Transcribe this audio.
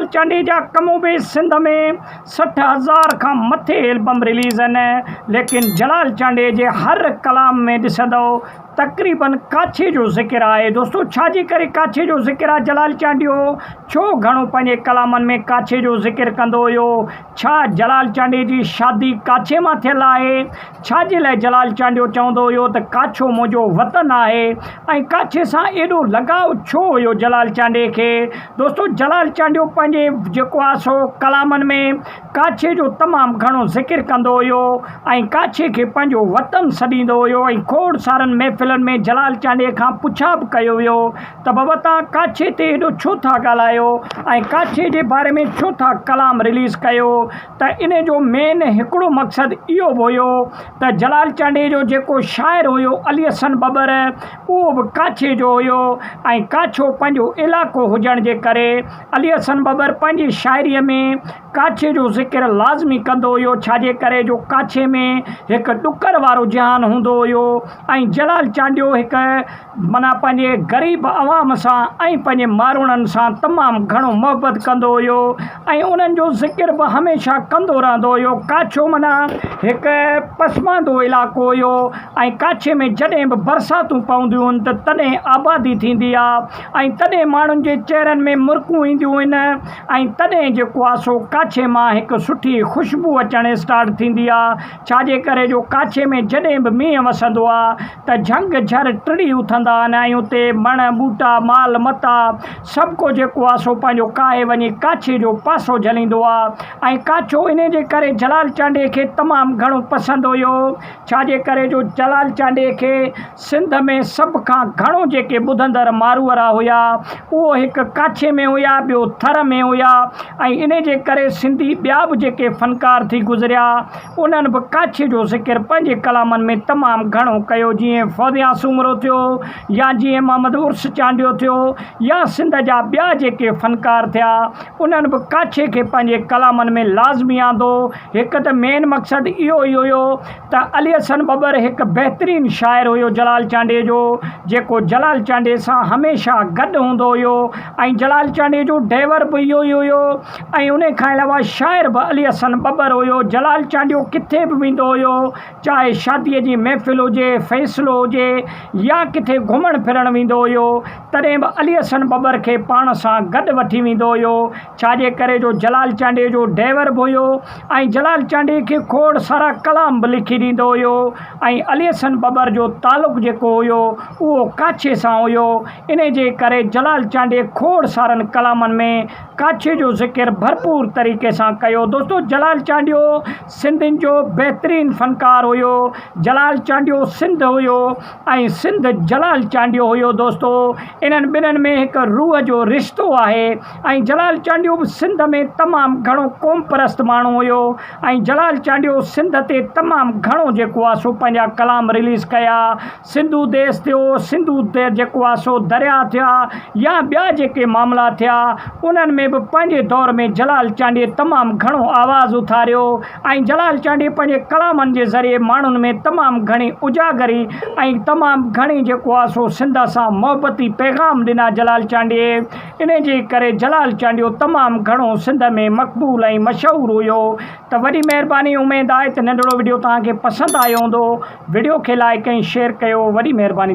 جلال چانڊيي جا ڪم به سنڌ ۾ 60 هزار کان مٿي البم رليز آهن ليڪن جلال چانڊيي جي هر ڪلام ۾ ڏسندؤ تقريبن ڪاڇي جو ذڪر آهي دوستو ڇا جي ڪري ڪاڇي جو ذڪر آهي جلال چانڊيو ڇو گهڻو پنهنجي ڪلامن ۾ ڪاڇي جو ذڪر ڪندو هيو ڇا جلال چانڊيي جي شادي ڪاڇي مان ٿيل آهي ڇا جي لاء جلال چانڊيو چوندو هيو ته ڪاڇو منهنجو وطن آهي ۽ ڪاڇي سان ايڏو لڳاء ڇو هيو جلال چانڊيي کي دوستو جلال چانڊيو پنهنجي جيڪو آهي سو ڪلامن ۾ ڪاڇي جو تمام گهڻو ذڪر ڪندو هيو ۽ ڪاڇي کي پنهنجو وطن سڏيندو هيو ۽ کوڙ سارن محفلن ۾ جلال چانڊيي کان پڇا به ڪيو ويو ته بابا توهان ڪاڇي تي ايڏو ڇو ٿا ڳالهايو ۽ ڪاڇي جي باري ۾ ڇو ٿا ڪلام رليز ڪيو ته ان جو مين هڪڙو مقصد اهو به هيو ته جلال چانڊيي جو جيڪو شاعر هيو علي حسن ٻٻر اهو به ڪاڇي جو هيو ۽ ڪاڇو پنهنجو علائقو هجڻ جي ڪري علي حسن ٻٻر پنهنجي شاعريء ۾ ڪاڇي جو ذڪر لازمي ڪندو هيو، ڇاجي ڪري جو ڪاڇي ۾ هڪ ڏڪر وارو جهان هوندو هيو ۽ جلال چانڊيو هڪ معنيٰ پنهنجي غريب عوام سان ۽ پنهنجي ماروئڙن سان تمام گهڻو محبت ڪندو هيو ۽ انهن جو ذڪر به هميشه ڪندو رهندو هيو. ڪاڇو معنيٰ هڪ پسماندو علائقو هيو ۽ ڪاڇي ۾ جڏهن به برساتون پونديون هن ته تڏهن آبادي ٿيندي آ. ۽ تڏهن ماڻهن جي چهرن ۾ مرڪون اينديون آهن ۽ تڏهن جيڪو آ سو ڪاڇي مان هڪ سٺي خوشبو اچڻ اسٽارٽ ٿيندي آ ڇاجي ڪري جو ڪاڇي ۾ جڏهن به مينهن وسندو آ ته جهنگ جهر ٽڙي اٿندا آهن ۽ اتي مڻ ٻوٽا مال متا سڀ ڪو جيڪو آ سو پنهنجو ڪاهي وڃي ڪاڇي جو پاسو جهليندو آ ۽ ڪاڇو انهي جي ڪري جلال چانڊيي کي تمام گهڻو پسند هيو ڇاجي ڪري جو جلال چانڊيي کي سنڌ ۾ سڀ کان گهڻو جيڪي ٻڌندڙ ماروئڙا هيا، اهو هڪ ڪاڇي ۾ هيا، ٻيو ٿر ۾ هيا ۽ انهي جي ڪري سنڌي ٻيا به جيڪي فنڪار ٿي گذريا، انهن به ڪاڇي جو ذڪر پنهنجي ڪلامن ۾ تمام گهڻو ڪيو، جيئن فوزيا سومرو ٿيو يا جيئن محمد عرس چانڊيو ٿيو يا سنڌ جا ٻيا جيڪي فنڪار ٿيا، انهن به ڪاڇي کي پنهنجي ڪلامن ۾ لازمي آندو. هڪ ته مين مقصد اهو ئي هيو ته علي حسن ٻٻر هڪ بهترين شاعر هيو جلال چانڊيي جو جيڪو جلال چانڊيي سان هميشه گڏ هوندو هيو ۽ جلال چانڊيي جو ڊئيور به اهو ئي هيو ۽ انهي کان علاوه شاعر به علي حسن ٻٻر هيو جلال چانڊيو ڪٿي به ويندو هيو چاهي شادي جي محفل هجي فيصلو هجي يا ڪٿي گهمڻ ڦرڻ ويندو هيو تڏهن به علي حسن ٻٻر کي پاڻ سان گڏ وٺي ويندو هيو ڇاجي ڪري جو جلال چانڊيي جو ڊئيور به هيو ۽ جلال چانڊيي کي کوڙ سارا ڪلام به لکي ڏيندو هيو ۽ علي حسن ٻٻر جو تعلق جيڪو هيو اهو ڪاڇي سان هيو انهي جي ڪري جلال چانڊيي کوڙ سارن ڪلامن ۾ ڪاڇي جو ذڪر ڀرپور طريقي سان ڪيو دوستو جلال چانڊيو سنڌين جو بهترين فنڪار هيو جلال چانڊيو سنڌ هيو ۽ سنڌ جلال چانڊيو هيو دوستو انهن ٻنهن ۾ هڪ روح جو رشتو آهي ۽ جلال چانڊيو به سنڌ ۾ تمام گهڻو قومپرست ماڻهو هيو ۽ جلال چانڊيو سنڌ تي تمام گهڻو جيڪو آ سو پنهنجا ڪلام رليز ڪيا سنڌو ديس ٿيو سنڌو جيڪو آ سو درياء ٿيا يا ٻيا جيڪي معاملا ٿيا انهن ۾ به پنهنجي دور ۾ جلال چانڊيي تمام گهڻو آواز اٿاريو ۽ جلال چانڊيي پنهنجي ڪلامن جي ذريعي ماڻهن ۾ تمام گهڻي اجاگري ۽ تمام گهڻي جيڪو آ سو سنڌ سان محبتي پيغام ڏنا جلال چانڊيي انهي جي ڪري جلال چانڊيو تمام گهڻو سنڌ ۾ مقبول ۽ مشهور هيو ته وڏي مهرباني اميد آهي ته ننڍڙو وڊيو توهان کي پسند آيو هوندو وڊيو کي لائيڪ ۽ شيئر ڪيو وڏي مهرباني دوستو.